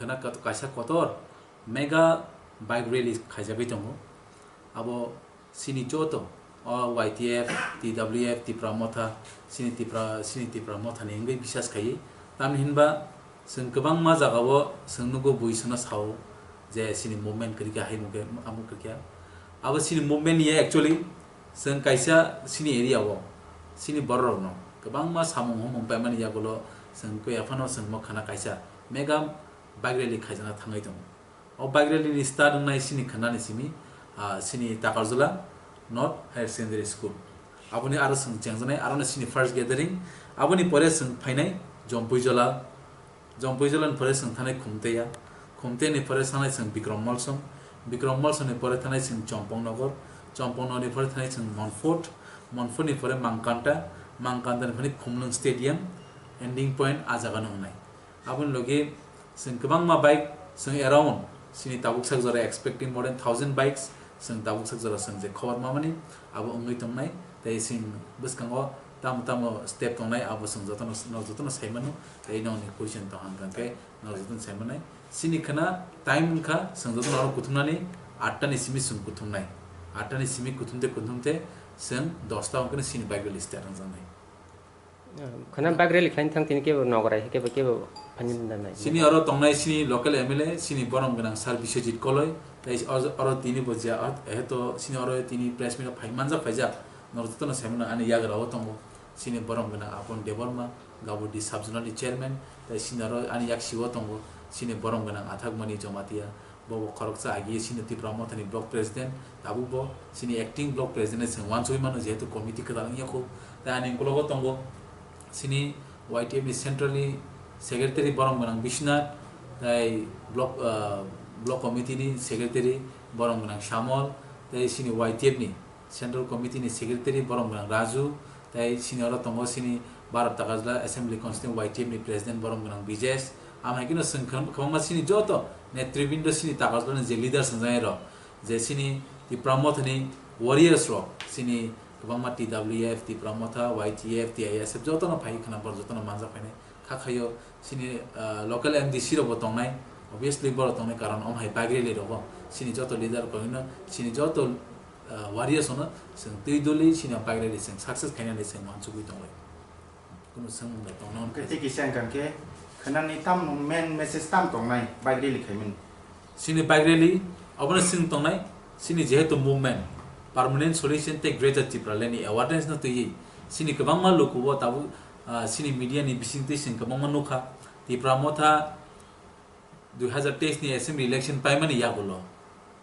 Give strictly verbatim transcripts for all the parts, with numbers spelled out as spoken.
khna kat-, kaisa kotor mega bike rally khaijagwi tongo. Abo chini joto o Y T F, T W F, Tipra Motha, chini Tipra, chini Tipra Motha ni wngwi bisas khaiwi. Tamni hinba chwng kwbangma jagao chwng nugo bui sono sao je chini movement kwrwi kha, hai mukhe amo kwrwi kha. Abo chini movement ya actually chwng kaisa chini area o chini borok rokno kwbangma samung humung paimani yagulo chwng koi aphano chwng mo khana kaisa mega bike rally khaijakna thangwi tongo. O bike rally ni start wngnai chini khwnani simi, ah, chini Takarjala North Higher Secondary School. Aboni aro chwng chengjaknai, aro no chini first gathering. Aboni pore chwng phainai Jompuijola. Jompuijola ni pore chwng thanai Khumteya. Khumteya ni pore thanai chwng Bikrom Molsom. Bikrom Molsom ni pore thanai chwng Chompong Nogor. Chompong Nogor ni pore thanai chwng Monfort. Monfort ni pore Mangkanta. Mangkanta ni pore Khumlwng Stadium. Ending point a jaga no wngnai. Aboni logi chwng kwbangma bike chwng around chini tabuk sak jora expecting more than thousand bikes chwng tabuk sak jora chwng je khobor mamani abo wngwi tongnai, tei chwng bwskango tamo tamo step tongnai abo chwng jotono, no jotono sai mano, tei nokni question tong hang khe no jotono sai manai. Chini khna time wngkha chwng jotono oro kuthumnani atta ni simi chwng kuthumnai, atta ni simi kuthumte kuthumte chwng dosta hwnkhe chini bike rally start wngjaknai. Khana bike rally khlaina thang tini kebo nogorai kebo kebo phani nai. Sini oro tongnai sini local M L A, sini borom gwnang Sir Biswajit Koloi, tei oro, oro tini bo je, ah, eheto sini oro tini press meet phai manjak phaijak, norok jotono sai mano ani yagra o tongo, sini borom gwnang Apon Debbarma, Gabudi Sub Zonal ni Chairman, tei sini oro ani yaksi o tongo, sini borom gwnang Athakmani Jamatia, Bo bo khoroksa agi sini Tipra Mothani block president, tabuk bo sini acting block president se wansugwi mano, jehetu committee kwtal wngya kho. Tai ani ukologo tongo sini Y T F ni central ni secretary borom gwnang Biswanath, tai block, ah, block committee ni secretary borom gwnang Samol, tai sini Y T F ni Central Committee ni Secretary borom gwnang Raju, tei sini oro tongo sini Bharat Takarjala Assembly Constituency Y T F ni President borom gwnang Brijesh. Amo hai kheno chwng kwbang-, kwbangma sini joto netribindo sini Takarjala ni je leaders wngjak rok, je sini Tipra Motha ni warriors rok, sini kwbangma T W F, Tipra Motha, Y T F, T I S F jotono phai khna borok jotono manjak phainai. Kha khaio sini, ah, local M D C rok bo tongnai, obviously borok tongnai, karon omo hai bike rally rogo sini joto leader koino sini joto, ah, warriors ono chwng twi doli sini bike rally chwng success khainani chwng wansugwi tonglai. Kuno swngmung da tongna hwnkhe. Tei kisa hwnkha khe khwnani tam main message tam tongnai bike rally khaimani. Sini bike rally, obono sini tongnai, sini jehetu movement, permanent solution tei Greater Tipraland ni awareness no twiwi, sini kwbangma luku bo tabuk, ah, sini media ni bisingtwi chwng kwbangma nukha, Tipra Motha dui hazar teis ni assembly election paimani yagulo,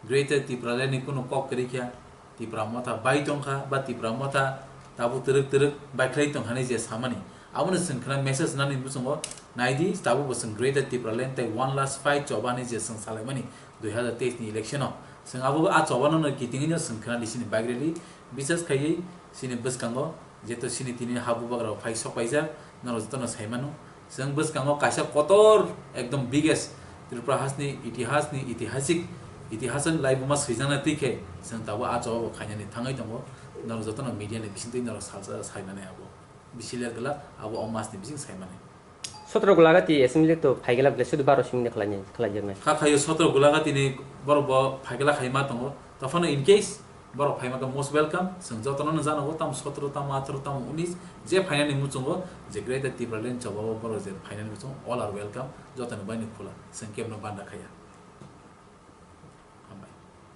Greater Tipraland ni kunu kok kwrwi kha, Tipra Motha bai tongkha ba Tipra Motha tabuk twrwk twrwk baikhlai tongkha hinwi je samani. Abono chwng khna message nani muchungo naidi, tabuk bo chwng Greater Tipraland tei one last fight choba hinwi je chwng salaimani dui hazar teis ni election o. Chwng abo a choba no kitingwi no chwng khna di sini bike rally. Bisas khaiwi sini bwskango jeto sini tini ha bubagra phai sok paijak, norok jotono sai mano. Chwng bwskango kaisa kotor ekdom biggest Tripura hasni itihasni itihasik itihasani laibuma swijaknai twi khe chwng tabuk a choba bo khainani thangwi tongo. Norok jotono media ni bisingtwi norok salsa saimani abo bisi ler glak abo o masni bising saimani. Sotro Gulagati assembly to phaigela ble sudu baro simi de khlai khlai jaknai. Kha khayo sotro Gulagati ni borok bo phaigela khaima tongo. Tophano in case borok phaima khe most welcome. Chwng jotono no jano bo tamo sotro tamo atharoh tamo unis je phainani muchungo je Greater Tipraland choba o borok je phainani muchungo all are welcome. Jotoni bai ni khula chwng kebno banda khaya. Hambai.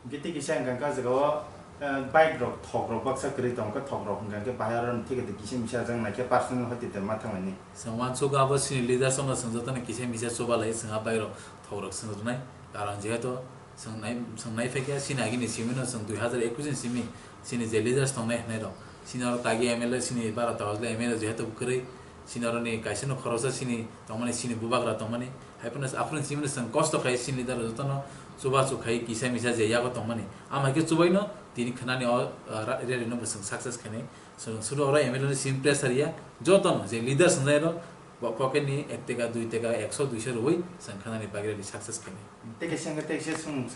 Hwnkhe tei kisa hwnkha khe o jaga o, eh, bike rok thok rok baksa kwrwi tong khe thok rok hwnkha khe bahai aro thik kisa misa jang nai khe personal hoi tei ma thang nai. Chwng wansuk abo sini leaders no chwng jotono kisa misa chuba lai chwng a bike rok thok rok chwng rwnai. Karon jehetu chwng nai, chwng nai phaikha sini agini simi no chwng dui hazar ekush ni simi sini je leaders tongnai hwnwi rok sini oro tagi M L A sini bara tawajle M L A jehetu kwrwi sini oro ni kaisa no khoroksa sini tongmani sini bubagra tongmani. Hai phano aphuru simi no chwng kosto khai sini daro jotono chubachu khai kisa misa je yago tongmani. Ama khe chubaino tini khwnani o, ah, ra-, rally no bo chwng success khainai. Chwng suru oro M L A ni simi pressure ya. Jotono je leaders wngnai rok bo pocket ni ek teka, dui teka, ekso, duiso rwui chwng khwnani bagwi rally success khainai. Tei kaisa hwnkhe tei kaisa chwng